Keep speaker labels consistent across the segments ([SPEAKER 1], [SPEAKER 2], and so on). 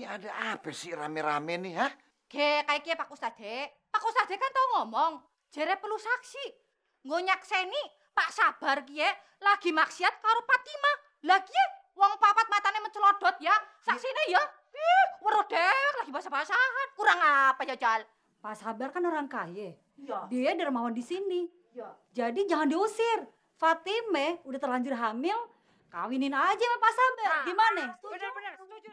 [SPEAKER 1] Ini ada apa sih rame-rame nih, hah?
[SPEAKER 2] Kayak Pak Ustadz. Pak Ustadz kan tau ngomong, jere perlu saksi. Nggo nyakseni Pak Sabar kie lagi maksiat karo Fatimah. Lah kie wong papat matane mencelodot ya. Saksine ya. Werodek lagi basah-basahan. Kurang apa ya, Jal?
[SPEAKER 3] Pak Sabar kan orang kaya.
[SPEAKER 2] Iya.
[SPEAKER 3] Dia dermawan di sini.
[SPEAKER 2] Iya.
[SPEAKER 3] Jadi jangan diusir. Fatime udah terlanjur hamil, kawinin aja sama Pak Sabar.
[SPEAKER 2] Nah,
[SPEAKER 3] Gimana?
[SPEAKER 2] Bener-bener setuju.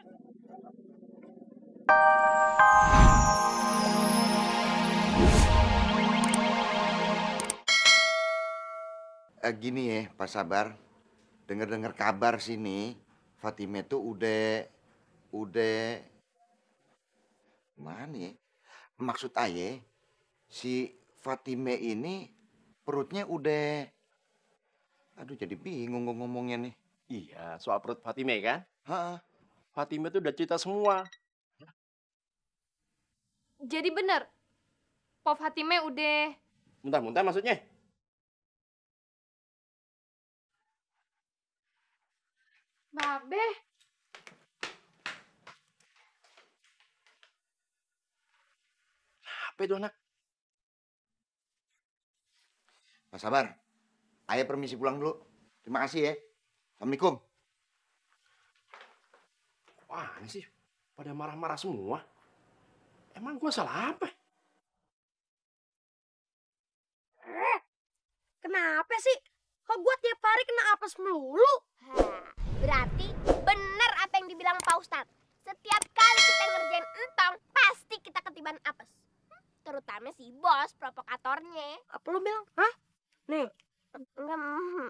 [SPEAKER 1] Gini ya, Pak Sabar. Dengar-dengar kabar sini, Fatime tuh udah mana ya? Maksud ayah, si Fatime ini perutnya udah, aduh jadi bingung ngomongnya nih.
[SPEAKER 4] Iya, soal perut Fatime kan?
[SPEAKER 1] Hah?
[SPEAKER 4] Fatime tuh udah cerita semua.
[SPEAKER 5] Jadi bener, Pop Fatime udah...
[SPEAKER 4] Muntah-muntah maksudnya?
[SPEAKER 5] Babe,
[SPEAKER 4] Apa itu anak?
[SPEAKER 1] Pak Sabar, ayah permisi pulang dulu. Terima kasih ya. Assalamualaikum.
[SPEAKER 4] Wah, ini sih pada marah-marah semua. Emang gua salah apa?
[SPEAKER 6] Kenapa sih? Kok gue tiap hari kena apes melulu?
[SPEAKER 7] Berarti bener apa yang dibilang Pak Ustadz. Setiap kali kita ngerjain entong, pasti kita ketiban apes. Terutama si bos provokatornya.
[SPEAKER 6] Apa lu bilang? Hah? Nih,
[SPEAKER 7] Enggak,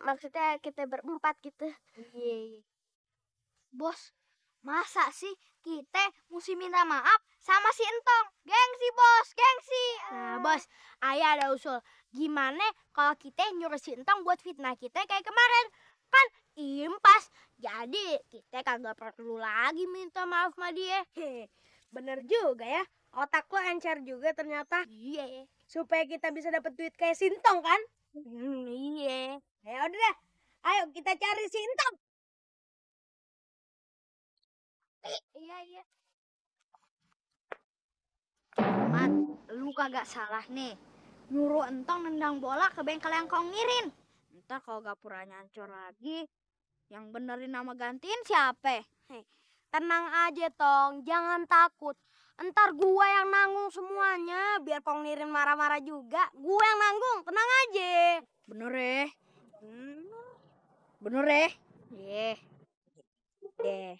[SPEAKER 7] maksudnya kita berempat gitu.
[SPEAKER 6] iya. Bos, masa sih kita mesti minta maaf sama si Entong? Gengsi, Bos, gengsi. Nah, Bos, ayah ada usul. Gimana kalau kita nyuruh si Entong buat fitnah kita kayak kemarin? Kan impas. Jadi kita kagak perlu lagi minta maaf sama dia. Bener juga ya. Otak lo encer juga ternyata. Iya. Supaya kita bisa dapat duit kayak Sintong kan? Iya. Ya udah deh. Ayo kita cari Sintong.
[SPEAKER 7] Iya.
[SPEAKER 6] Mat, lu kagak salah nih. Nyuruh Entong nendang bola ke bengkel yang kau ngirin. Ntar kalau gapuranya hancur lagi, yang benerin nama gantiin siapa? Tenang aja, Tong. Jangan takut. Ntar gua yang nanggung semuanya. Biar Kong Nirin marah-marah juga. Gua yang nanggung. Tenang aja. Bener ya? Bener ya? Iya. Deh.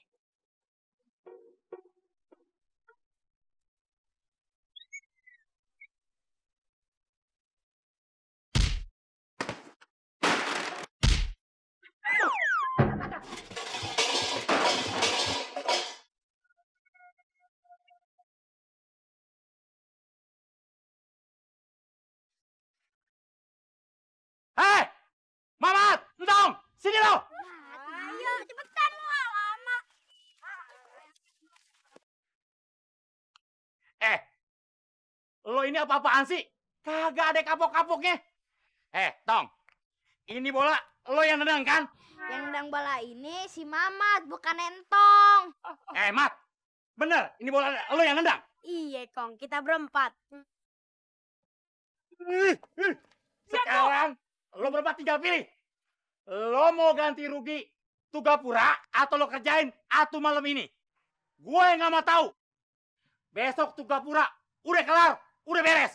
[SPEAKER 4] Hei! Mamat! Entong! Sini lo!
[SPEAKER 6] Ayo cepetan lu lama.
[SPEAKER 4] Lo ini apa-apaan sih? Kagak ada kapok-kapoknya. Tong. Ini bola lo yang nendang kan?
[SPEAKER 6] Yang nendang bola ini si Mamat, bukan Entong.
[SPEAKER 4] Mat. Bener, ini bola lo yang nendang.
[SPEAKER 6] Iya, Kong. Kita berempat.
[SPEAKER 4] Sekarang lo berempat tinggal pilih. Lo mau ganti rugi Tugapura atau lo kerjain atu malam ini? Gue yang gak mau tahu. Besok Tugapura udah kelar, udah beres.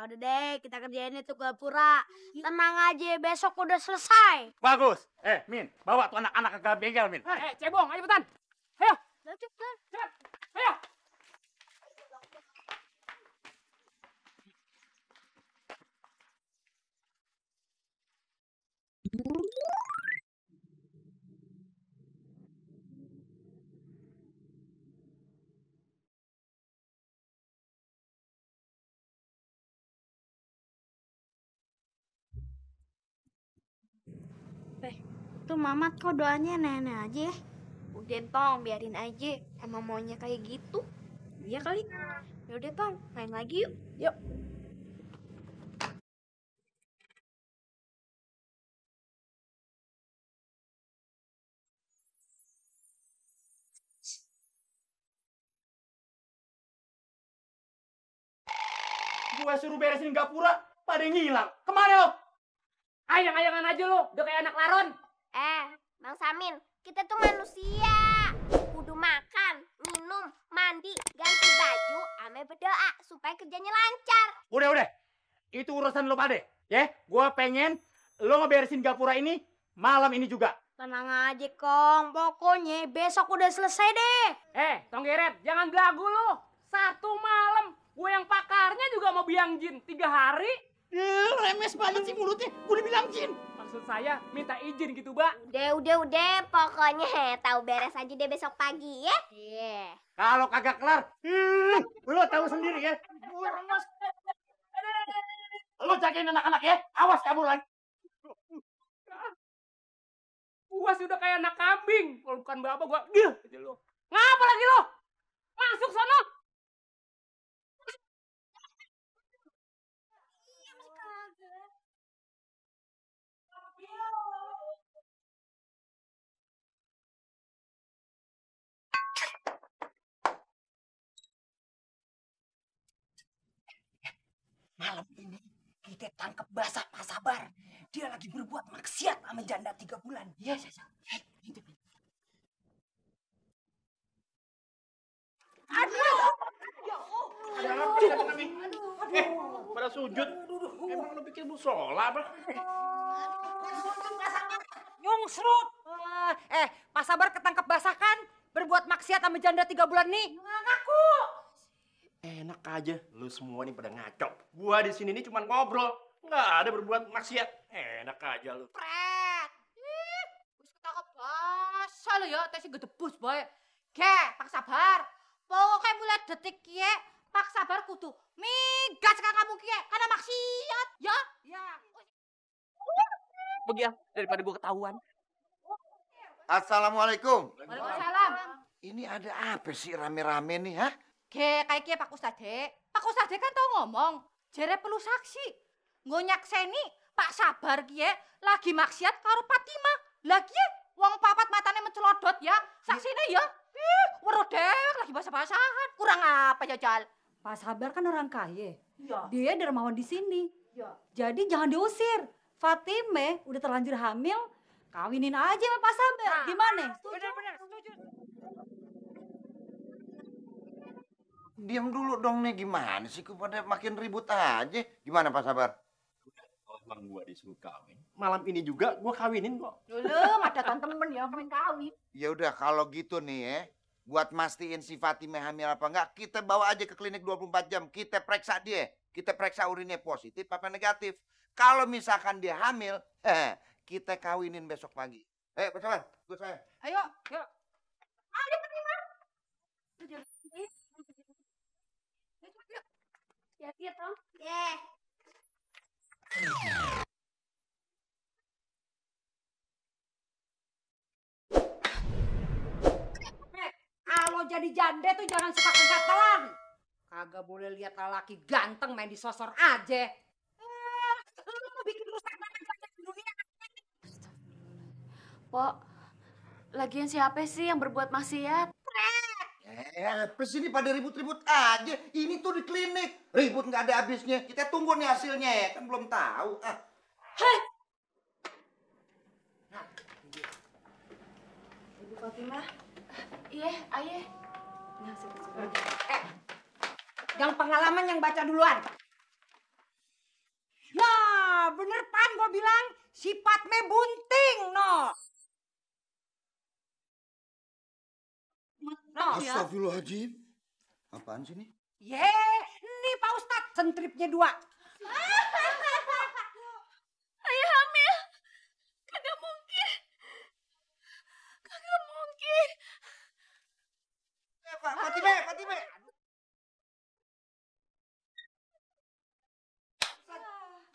[SPEAKER 6] Udah deh, kita kerjain itu ke pura. Tenang aja, besok udah selesai.
[SPEAKER 4] Bagus. Min, bawa tuh anak-anak ke bengkel, Min.
[SPEAKER 5] Cebong, ayo cepetan. Ayo.
[SPEAKER 6] Cepetan.
[SPEAKER 5] Ayo.
[SPEAKER 6] Tuh Mamat kok doanya nenek aja ya?
[SPEAKER 7] Udah Tong, biarin aja. Emang maunya kayak gitu.
[SPEAKER 6] Iya kali.
[SPEAKER 7] Yaudah Tong, main lagi yuk.
[SPEAKER 6] Yuk.
[SPEAKER 4] Gue suruh beresin gapura, pada ngilang. Kemana lo?
[SPEAKER 8] Ayang-ayangan aja lo, udah kayak anak laron.
[SPEAKER 7] Bang Samin, kita tuh manusia. Kudu makan, minum, mandi, ganti baju, ame berdoa supaya kerjanya lancar.
[SPEAKER 4] Udah. Itu urusan lo pade. Ya, gue pengen lo ngeberesin gapura ini malam ini juga.
[SPEAKER 3] Tenang aja, Kong. Pokoknya besok udah selesai deh.
[SPEAKER 8] Tong Geret, jangan belagu lo. 1 malam, gue yang pakarnya juga mau biang jin 3 hari.
[SPEAKER 4] Remes banget sih mulutnya, gue dibilang jin.
[SPEAKER 8] Maksud saya minta izin gitu, Mbak.
[SPEAKER 7] Udah, pokoknya tahu beres aja deh besok pagi ya. Iya.
[SPEAKER 4] Kalau kagak kelar, lo tahu sendiri ya. Lo jagain anak-anak ya, awas kabur lagi.
[SPEAKER 8] Gua sudah kayak anak kambing. Kalau bukan bapak gua, aja lo. Ngapa lagi lo? Masuk sono.
[SPEAKER 9] Malam ini kita tangkap basah Pak Sabar. Dia lagi berbuat maksiat sama janda 3 bulan. Iya, Sasa.
[SPEAKER 10] Pada sujud. Emang lo pikir musola apa?
[SPEAKER 2] Nyungsrut. Pak Sabar ketangkep basah kan? Berbuat maksiat sama janda 3 bulan nih. Ngaku.
[SPEAKER 10] Enak aja, lu semua nih pada ngaco. Gua di sini nih cuma ngobrol, nggak ada berbuat maksiat. Enak aja lu.
[SPEAKER 2] Pret. Wis ketangkep basah lo ya, tesi gedebus bae. Pak Sabar. Pokoknya mulai detik kie, Pak Sabar kudu migas ka kamu kie karena maksiat, ya? Ya.
[SPEAKER 8] Pergi ya, daripada gua ketahuan.
[SPEAKER 1] Assalamualaikum.
[SPEAKER 2] Waalaikumsalam.
[SPEAKER 1] Ini ada apa sih rame-rame nih, hah?
[SPEAKER 2] Kayak kie Pak Ustadz. Pak Ustadz kan tau ngomong, jere perlu saksi. Ngonyakseni Pak Sabar kie lagi maksiat karo Fatimah. Lagi wong papat matane mencelodot ya. Saksine ya. Werodek lagi basah-basahan. Kurang apa Jajal?
[SPEAKER 3] Pak Sabar kan orang kaya.
[SPEAKER 2] Iya.
[SPEAKER 3] Dia dermawan di sini.
[SPEAKER 2] Iya.
[SPEAKER 3] Jadi jangan diusir. Fatime udah terlanjur hamil, kawinin aja sama Pak Sabar.
[SPEAKER 2] Nah,
[SPEAKER 3] Gimana?
[SPEAKER 2] Bener-bener setuju.
[SPEAKER 1] Diam dulu dong nih, gimana sih? Kok pada makin ribut aja. Gimana Pak Sabar?
[SPEAKER 10] Kalau emang gua disuruh kawin, malam ini juga gua kawinin kok.
[SPEAKER 2] Dulu ada temen ya main kawin.
[SPEAKER 1] Ya udah kalau gitu nih ya, buat mastiin si Fatimah hamil apa enggak, kita bawa aja ke klinik 24 jam. Kita periksa dia. Kita periksa urinnya positif apa negatif. Kalau misalkan dia hamil, kita kawinin besok pagi. Pak Sabar, ikut saya.
[SPEAKER 2] Ayo, yuk. Ayo Fatimah.
[SPEAKER 6] Hati-hati ya, Tom. Yeah.
[SPEAKER 2] Kalau jadi janda tuh jangan suka kegatelan. Kagak boleh lihat lelaki ganteng main di sosor aja. Lu mau bikin rusak banget di dunia.
[SPEAKER 5] Pok, lagian siapa sih yang berbuat maksiat?
[SPEAKER 1] Apa sih ini pada ribut-ribut aja. Ini tuh di klinik. Ribut nggak ada habisnya. Kita tunggu nih hasilnya ya. Kan belum tahu.
[SPEAKER 3] Hei! Ibu Fatimah.
[SPEAKER 5] Iya, ayah.
[SPEAKER 2] Yang pengalaman yang baca duluan. Ya, bener Pan gua bilang sifatnya bunting, no.
[SPEAKER 1] Astagfirullahaladzim. Apaan sih ini?
[SPEAKER 2] Ini Pak Ustadz, sentripnya 2.
[SPEAKER 5] Ayah hamil. Kagak mungkin. Kagak mungkin.
[SPEAKER 1] Fatimah.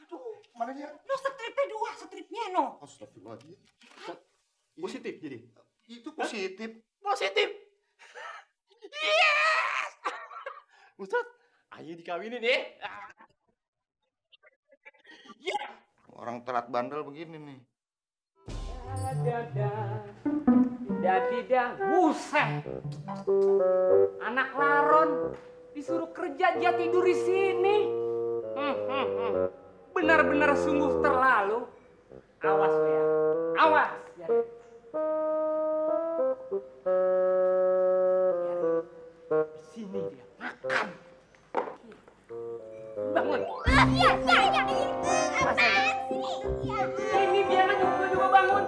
[SPEAKER 1] Aduh, mana dia?
[SPEAKER 2] Lo sentripnya 2, sentripnya no.
[SPEAKER 1] Astagfirullahaladzim.
[SPEAKER 10] Positif jadi.
[SPEAKER 1] Itu positif.
[SPEAKER 10] Positif. Yes! Ustaz, ayo dikawinin ya.
[SPEAKER 1] Orang telat bandel begini nih.
[SPEAKER 8] Tidak, buset. Anak laron disuruh kerja dia tidur di sini. Benar-benar sungguh terlalu. Awas lo ya. Awas. Ya. Di sini dia makan. Bangun.
[SPEAKER 7] Iya.
[SPEAKER 8] Ini dia kan juga bangun.